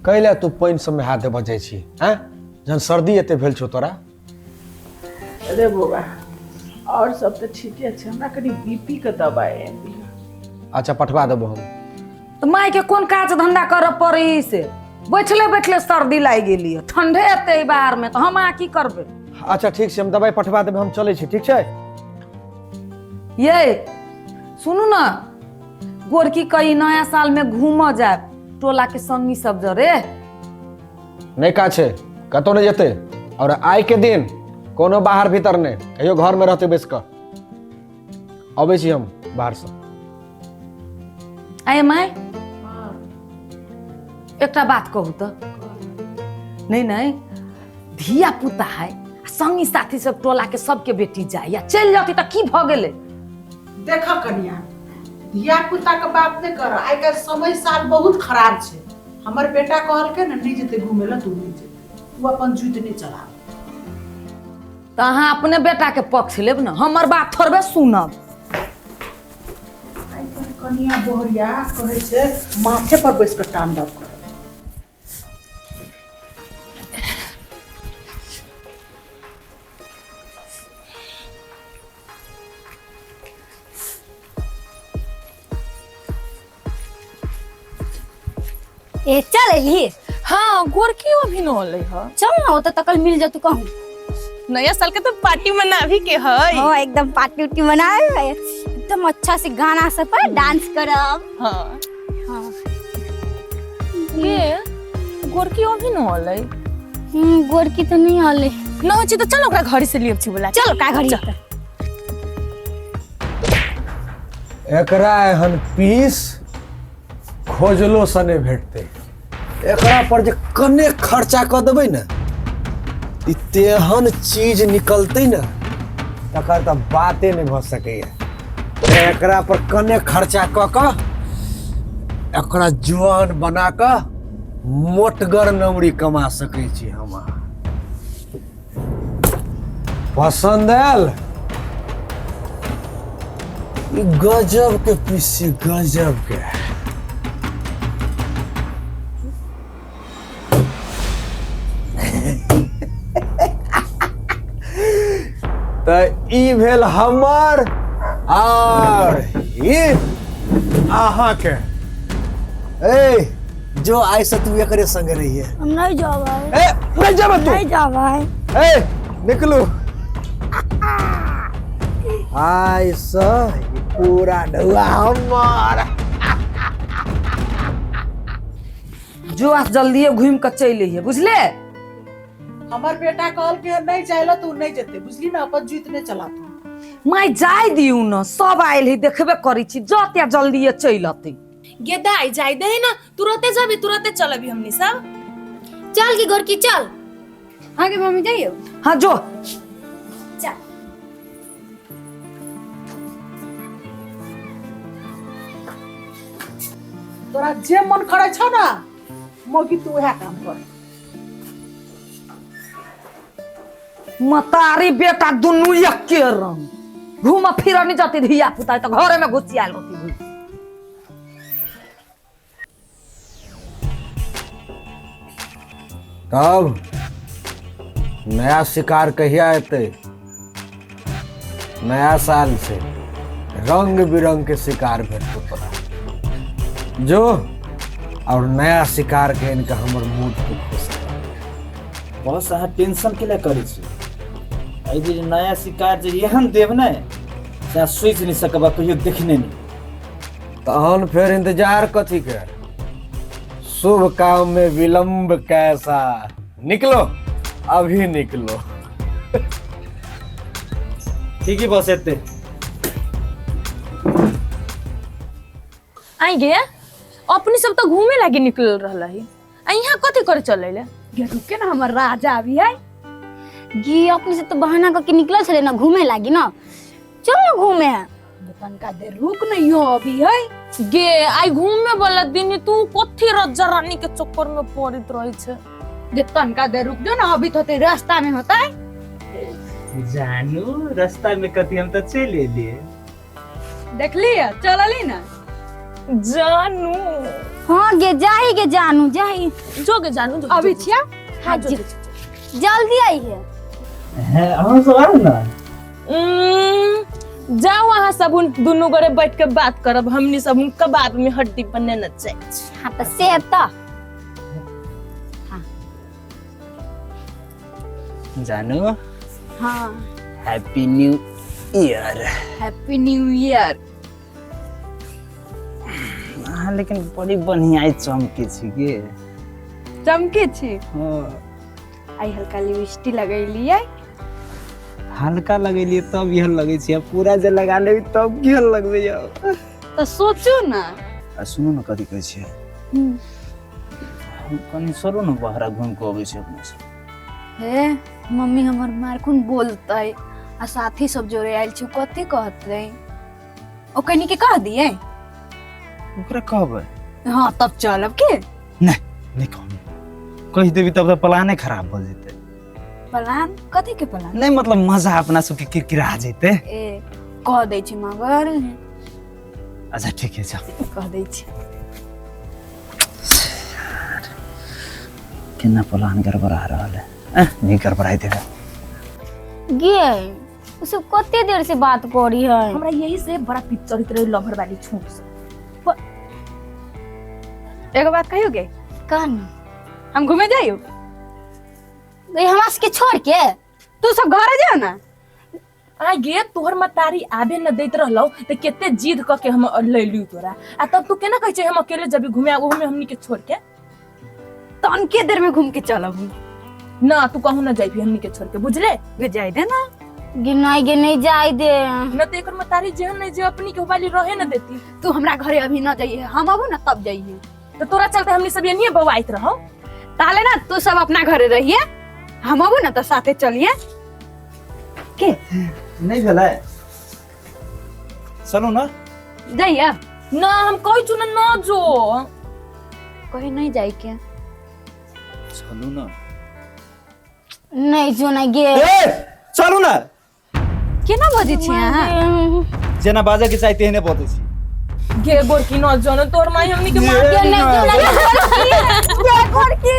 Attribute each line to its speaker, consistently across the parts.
Speaker 1: कैला तू पानि सबमे हाथ देबऽ जाइ छी हैं जहन सर्दी एते भेल छौ तोरा।
Speaker 2: अरे बौआ, आओर सब तऽ ठीके छै, हमरा कनि बीपी के दबाइ आनि दिअ।
Speaker 1: अच्छा पठवा देबो हम।
Speaker 3: तऽ मायके कोन काज धंधा करऽ पड़ै से बैठले बैठले सर्दी लागि गेली, ठंडे एते बाहर में, तऽ हम अहाँ की करबै?
Speaker 1: अच्छा ठीक छै, हम दबाइ पठवा देबै, हम चलै छी, ठीक छै?
Speaker 3: ये सुनू ने, गोरकी कही नया साल में घूमऽ जायब टोला के संगी सब जरे।
Speaker 1: नहि काज छै, कतौ नहि जेतै, और आइ के दिन कोनो बाहर भीतर नहि, कहियो घर में रहतै बैस कऽ। अबै छी हम बाहर से।
Speaker 3: आय माय, एकटा बात कहू तऽ। नहीं नहीं, धिया पुता है, संगी साथी सब टोला के सबके बेटी जाय या चलि जाती तऽ की भऽ गेलै?
Speaker 2: देख कनिया, धिया पुता के बात नहि कर, आइ काल्हि समय साल बहुत खराब छै। हमर बेटा कहलकै ने नहि जेतै घूमे लए, तू नहि जेतै, ओ अपन जुति नहि चला।
Speaker 3: तऽ अहाँ अपने बेटा के पक्ष लेब ने, हमर बात थोड़बे सुनब।
Speaker 2: आइ काल्हि कनिया बोहरिया कहै छै माथे पर बैस कऽ तांडव कर।
Speaker 4: ए चल अली।
Speaker 5: हाँ गोरकी अभी न अलै ह।
Speaker 4: चल ना, ओतऽ तकल मिल जतु कहूँ।
Speaker 5: नया साल के तो पार्टी मनाबी के है।
Speaker 4: हाँ एकदम पार्टी उर्टी मनाबे, एकदम अच्छा से गाना सब पर डांस करब।
Speaker 5: हाँ।
Speaker 4: हाँ।
Speaker 5: ये गोरकी अभी न अलै।
Speaker 4: गोरकी तो नहीं अलै।
Speaker 5: न होइ छै तऽ चल ओकरा घर से लियब छी बोला।
Speaker 4: चल का घड़ी।
Speaker 5: चल।
Speaker 1: एकरा एहन पीस खोजलो से नहि भेटतै। एकरा पर जे कने खर्चा कऽ देबै ने, ई तेहन चीज निकलतै ने तकर तऽ बाते नहि भऽ सकैए। एकरा पर कने खर्चा कऽ कऽ एकरा जुआन बना कऽ मोटगर नौरी कमा सकै छी हम। पसन्द आयल ई गजब के पीस छी, गजब के। तऽ ई भेल हमर आर ई अहाँके। ए जो आइ से तू एकरे संगे रहिए।
Speaker 4: हम नहीं जाबै।
Speaker 1: ए नहीं जाबे तू।
Speaker 4: नहीं जाबै।
Speaker 1: ए निकलू आइ से ई पूरा ढुआ हमर।
Speaker 3: जो आ जल्दिए घूमि कऽ चलि अइहे, बुझले?
Speaker 2: हमर बेटा कहलकै नहीं जाय ला, तू नहीं जेतै, बुझली ना? अपन जुति नहीं चला तू।
Speaker 3: माय जाय दियौ न, सब आयल है देखबे करै छी, जते जल्दिए चलि अतै।
Speaker 5: गे दाई जाय दे ना, तुरते जाबी तुरते चलबी हमनी सब।
Speaker 4: चल की गोरकी चल। हाँ के मम्मी जाइयो।
Speaker 3: हाँ जो।
Speaker 4: चल।
Speaker 2: तोरा जे मन करै छौ ना मौगी, तू वएह काम कर।
Speaker 3: मतारी बेटा दुनू एके रंग, घूम फिर नहीं जाती धिया पुता तो घरे में घुसी आयल रहती घुस।
Speaker 1: तब नया शिकार कहिया एतै? नया साल से रंग बिरंग के शिकार भेटतौ तोरा। जो और नया शिकार के इनका हमर मूड तो खुश कर।
Speaker 6: बस अहाँ टेंशन के लिए करै छी, एहि बेर नया शिकार जे एहन देब ने से अहाँ सोचि नहि सकब, कहियो देखने नहि।
Speaker 1: तहन फेर इंतजार कथी के? शुभ काम में विलंब कैसा? निकलो अभी निकलो।
Speaker 6: ठीक है बस एते।
Speaker 5: आई गे अपने सब तो घूमे लागी निकलल रहल है, आ यहाँ कथी करे चल अइले?
Speaker 4: गे रुके ना, हमर राजा अभी है। गे अपने से तो बहाना करके निकलल छले ना घूमे लागी ना, चल ना घूमे।
Speaker 7: तनका देर रुक नहीं हो अभी है।
Speaker 5: गे आई घूमे वाला दिन तू कथी रज्जा रानी के चक्कर में पड़ित रही छे?
Speaker 7: गे तनका देर रुक जो ना, अभी तो होते रास्ता में होता है।
Speaker 6: जानू रास्ता में कथी, हम तो चल एलिए।
Speaker 7: देख लिया चलली ना
Speaker 5: जानू।
Speaker 4: हाँ गे जाही गे जानू जाही।
Speaker 5: जो गे जानू जो।
Speaker 7: अभी छिया।
Speaker 5: हाँ जो, जो, जो।
Speaker 4: जल्दी आई है।
Speaker 6: है अहाँ सब आउ ना।
Speaker 5: जाओ अहाँ सब उन दुनू गोरे बैठ के बात करब, हमनी सब उन कबाब में हड्डी बनेने जाइ छी।
Speaker 4: हाँ तो से तो
Speaker 6: जानू।
Speaker 7: हाँ।
Speaker 6: Happy new year.
Speaker 7: Happy new year.
Speaker 6: अहाँ लेकिन बड़ी बढ़िया चमके छी गे।
Speaker 7: चमके छी?
Speaker 6: हाँ।
Speaker 7: आई हल्का लिपस्टिक लगेलियै।
Speaker 6: हल्का लगेलियै तब यह लगै छै, पूरा जे लगा लेबै तब केहन लगबै।
Speaker 7: तऽ सोचू ना।
Speaker 6: आ सुनू ने कथी कहै छियै, हम कनि चलू ने बाहर घूमि कऽ अबै छी अपने सब।
Speaker 7: हे मम्मी हमर मारकुन बोलतै आ साथी सब जोड़े आयल छी, कथी कहतै? ओ कनी के कह दियै?
Speaker 6: ओकरा कहबै?
Speaker 7: हाँ तब चलब के।
Speaker 6: नहीं नहीं कहबै, कहि देबी तब तऽ प्लाने खराब भऽ जेतै।
Speaker 7: प्लान? कथी के प्लान?
Speaker 6: नहीं मतलब मजा अपना सबके किरकिरा जेतै।
Speaker 7: ए कह दै छी मगर।
Speaker 6: अच्छा ठीक है चल
Speaker 7: कह दै छी।
Speaker 6: केना प्लान गड़बड़ा रहल है, नहीं गड़बड़ाई देगा
Speaker 4: गे। उ सब कते देर से बात करी है।
Speaker 5: हमरा यही से बड़ा पिच चढ़ित रहे लभर वाली छूट से।
Speaker 7: एगो बात कहियो गे?
Speaker 4: कह ना।
Speaker 7: हम घूमे जाइयो?
Speaker 4: गे हमरा सबके छोड़ के
Speaker 7: तू सब घरे जाओ ना।
Speaker 5: आ गे तोहर मतारी आबे न दैत रहलौ त केते जिद क के हम लैलियो तोरा, आ तब तू केना कहै छै हम अकेले जबी घूमे, ओहो में हमनी के छोड़ के?
Speaker 7: तनके देर में घूम के चलब
Speaker 5: ना, तू कहूं ना जाइबी हमनी के छोड़ के, बुझले?
Speaker 7: गे जाय दे ना।
Speaker 4: गे नहीं गे नहीं जाय दे
Speaker 5: न त एकर मतारी जेहन नहीं जे अपनी के वाली रहे न देती।
Speaker 7: तू हमरा घरे अभी न जाइए, हम आबू ना तब जाइए।
Speaker 5: त तोरा चलते हमनी सब एनिए बौआइत रहौ।
Speaker 7: ताले ना तू सब अपना घरे रहिए, हम आबू ना त साथे चलिए। के
Speaker 6: नहीं भेलै? चलू ना
Speaker 7: जाइए
Speaker 5: ना, हम कहै छु ना न जो।
Speaker 7: कहीं नहीं जाई के।
Speaker 6: चलू ना।
Speaker 4: नहीं जो ना गे।
Speaker 6: ए चलू ना।
Speaker 7: केना बजै छी अहाँ?
Speaker 6: जेना बाजै के चाही तेहने बजै छी।
Speaker 5: गे गोरकी न जो न तोर माई हमनी के मार
Speaker 4: गे नहीं जो ना गे गोरकी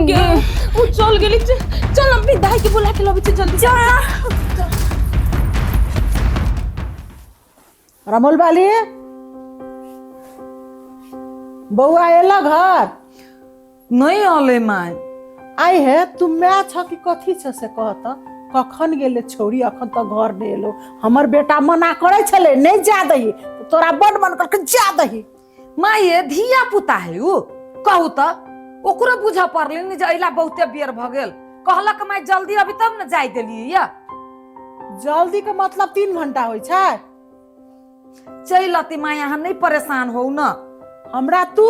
Speaker 5: गे उ चल गेली। चल हम भी दाई के बुला के लबै छी जल्दी चल।
Speaker 2: रमोल बाली बौआ एला घर?
Speaker 3: नहीं आले माय।
Speaker 2: आई है तू my छ कि कथी छ से कह त, कखन गेले छौरी अखन तक घर नहीं एलो। हमर बेटा मना करे छले नहीं जा दही, तोरा बड मन करके जा दही।
Speaker 3: माये धिया पुता है उ, कहू त ओकरो बुझ पड़ले नि जे अइला बहुते बेर भ गेल। कहलक माय जल्दी अभी तब न जाय देलियै या।
Speaker 2: जल्दी के मतलब 3 घंटा होइ छै।
Speaker 3: चलि अती माय, अहाँ नहीं परेशान होउ न।
Speaker 2: हमरा तू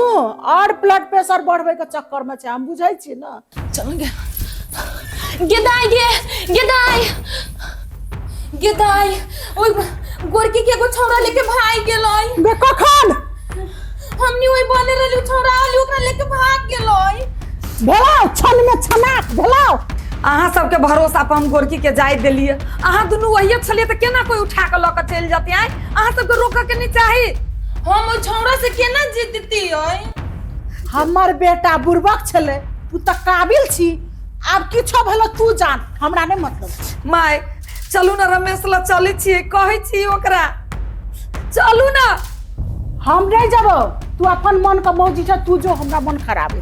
Speaker 2: और ब्लड प्रेशर बढ़बै के चक्कर में छै, हम बुझै छी ना।
Speaker 5: चल गे गेदाई गे गेदाई गेदाई, ओइ गोरकी के एगो छौड़ा लेके भाग गेलै।
Speaker 2: बे कखन?
Speaker 5: हमनी ओइ बने रहली छौड़ा आली ओकरा लेके भाग गेलै।
Speaker 2: भेलौ छन में छनाक भेलौ।
Speaker 3: अहाँ सबके भरोसा पर हम गोरकी के जाय देलियै। अहाँ दुनू वही छलियै त केना कोई उठा के लऽ के चलि जतियै? अहाँ सबके रोकऽ के नहीं चाही।
Speaker 5: हम ओइ छौड़ा से केना जीततियै?
Speaker 2: हमर बेटा बुड़बक छलै, तू त काबिल छी। आब किछो भेलो तू जान, हमरा नहीं मतलब।
Speaker 3: माय चलू ना रमेश ल चलै छियै, कहै छी ओकरा चलू ना।
Speaker 2: हम नहीं जबो, तू अपन मन के मौजी छ, तू जो हमरा मन खराब है।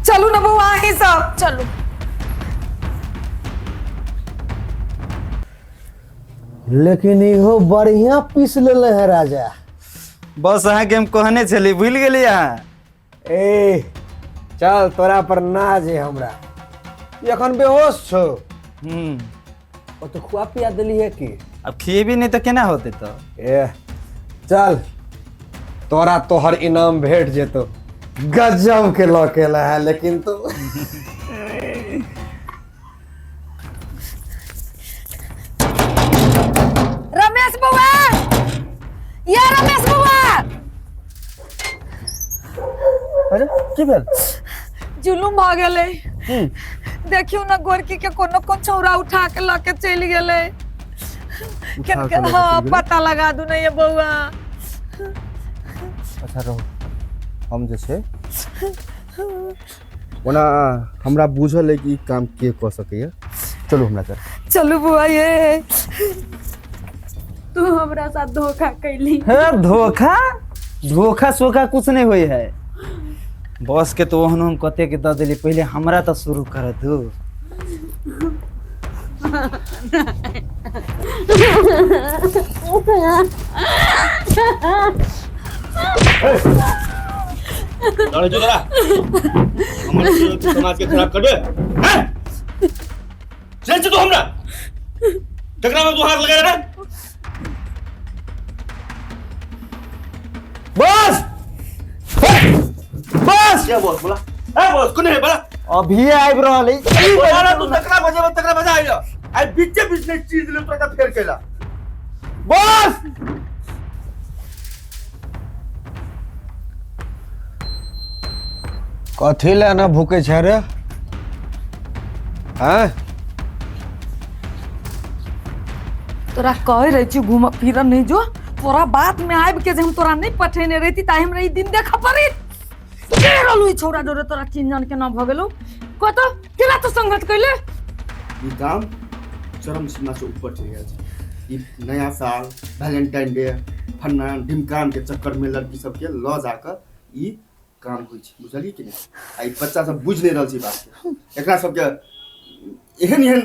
Speaker 3: चलू ना बौआ अहीं सब
Speaker 5: चलू।
Speaker 1: लेकिन इहो बढ़िया पीस लेले है राजा।
Speaker 6: बस अहाँ के हम कहने छली, भूल गेली अहाँ।
Speaker 1: ए चल तोरा पर नाज है हमरा, एखन बेहोश छौ। ओ तो खुआ पिया देली है की?
Speaker 6: अब खिएबी नहीं तो केना होते तो।
Speaker 1: ए चल तोरा तोहर इनाम भेट जेतो, गजब के लकेला है। लेकिन तो
Speaker 3: रमेश बउआ, या रमेश बउआ।
Speaker 6: अरे की भेल?
Speaker 3: जुलुम भ गेलै। देखियो ना गोरकी के कोनो कोन छौड़ा उठा के लऽ के चलि गेलै। हाँ पता लगा दू ना ये बउआ।
Speaker 8: अच्छा रहू, हम जे छै ओना हमरा बुझल है कि ई काम के कऽ सकैए। चलू हमरा तर।
Speaker 3: चलू बुआ ये
Speaker 7: तू हमरा साथ धोखा कैली।
Speaker 6: हे धोखा धोखा सोखा कुछ नहीं होई है। बस के तो ओहन हम कते के दऽ देली, पहले हमरा तो शुरू कर दू।
Speaker 9: लड़े जो तोरा हमर समाज के खराब करबे हैं? चल तू हमरा टकरा में तू हाथ लगा रहा।
Speaker 1: बस बस
Speaker 9: क्या बॉस बोला? ए बॉस कोने है बोला?
Speaker 6: अभी आबि रहल है।
Speaker 9: बोला ना तू तकरा बजे तकरा बजा आइलो आई बीचे बीच में चीज ले तोरा फेर केला।
Speaker 1: बस कथी ले ना भूखे छे रे? हैं
Speaker 3: तोरा कहे रही छी घूम फिर नहीं जो, तोरा बात में आबि के जे हम तोरा नहीं पठेने रहती ताहि हमरा ई दिन देखऽ पड़ित। के रहलू ई छौड़ा जोरे तोरा चिन्ह जान के ना भऽ गेलौ? कह तऽ केना तू संगत कैले?
Speaker 8: ई काम चरम सीमा से ऊपर चलि गेल छै। ई नया साल, वैलेंटाइन डे, फन्ना ढिमकान के चक्कर में लड़की सबके लऽ जाकऽ ई काम होइ छै, बुझलियै कि नहि? आ ई बच्चा सब बुझि नहि रहल छै ई बात के। एकरा सबके एहन एहन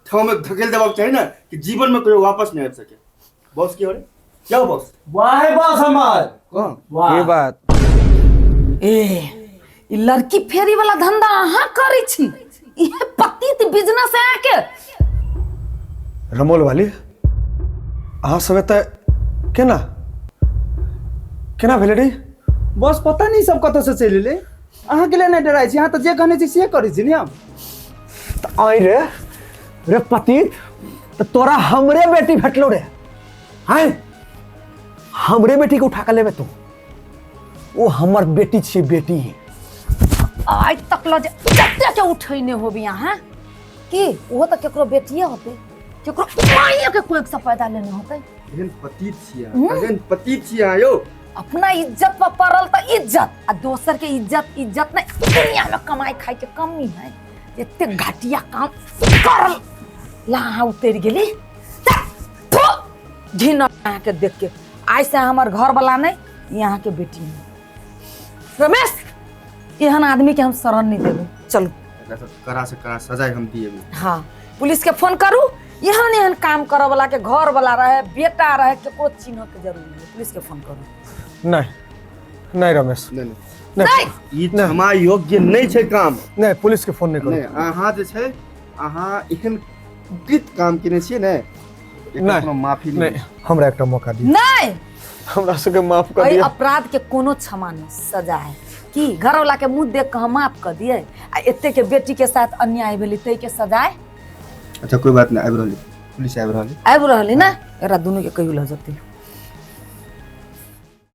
Speaker 8: ठाममे धकेल देबाक चाही ने कि जीवन में कहियो वापस नहि आबि सके। बॉस की हो रे? क्या हो बॉस?
Speaker 6: वाह बॉस हमर
Speaker 8: कौन?
Speaker 6: वाह
Speaker 1: की बात?
Speaker 3: ए ई लड़की फेरी वाला धंधा अहाँ करै छी? इहे पतित बिजनेस है अहाँके।
Speaker 1: रमोल वाली अहाँ सब एतऽ केना केना भेलै रे?
Speaker 6: बस पता नहीं सब कतऽ से चलि एलै। अहाँके लिए नहि डराइ छी, अहाँ तऽ जे कहने छी से करै छी ने हम।
Speaker 1: तऽ आइ रे रे पतित, तऽ तोरा हमरे बेटी भेटलो रे। आय हमरे बेटी के उठा के लेबे तू? ओ हमर बेटी छियै, बेटी।
Speaker 3: आइ तक ल जे जते के उठैने होबी अहाँ की ओहो तऽ केकरो बेटिए होतै, केकरो माइए के कोइक से पैदा लेने होतै।
Speaker 8: एहन पतित छियै अहाँ, एहन पतित छियै अहाँ यौ।
Speaker 3: अपना इज्जत पर पड़ल तऽ इज्जत आ दोसर के इज्जत इज्जत नहीं। दुनिया में कमाई खाई के कमी है, एते घटिया काम करल ला अहाँ उतरि गेली। घिन अहाँके देख के आइ से हमर घर वाला नहीं, यहाँ के बेटी नहीं। रमेश एहन आदमी के हम शरण नहीं देबै। चलू
Speaker 8: एकरा सब कड़ा से कड़ा सजाय हम दिएबै।
Speaker 3: हाँ पुलिस के फोन करू। एहन एहन काम करऽ वाला के घर वाला रहे बेटा रहे केकरो चिन्ह के जरूरी नहीं। पुलिस के फोन करू।
Speaker 1: नहीं नहीं रमेश,
Speaker 8: नहीं
Speaker 1: नहीं
Speaker 8: ई क्षमा योग्य नहीं छै काम।
Speaker 1: नहीं पुलिस के फोन नहीं करू।
Speaker 8: नहीं अहाँ जे छै अहाँ एहन कुकृत काम केने छियै ने, एकर कोनो माफी नहीं।
Speaker 1: हमरा एकटा मौका दिअ।
Speaker 3: नहीं
Speaker 1: हमरा सबके माफ कर
Speaker 3: एहि
Speaker 1: दिअ।
Speaker 3: अपराध के कोनो क्षमा नहीं, सजा है कि घर वाला के मुंह देख के हम माफ कर दिए आ एते के बेटी के साथ अन्याय भेलै तै के सजाए।
Speaker 8: अच्छा कोई बात नहीं, आबि रहली पुलिस आबि रहली।
Speaker 3: आबि रहली ना, एकरा दुनू के कहियो लऽ जेतै।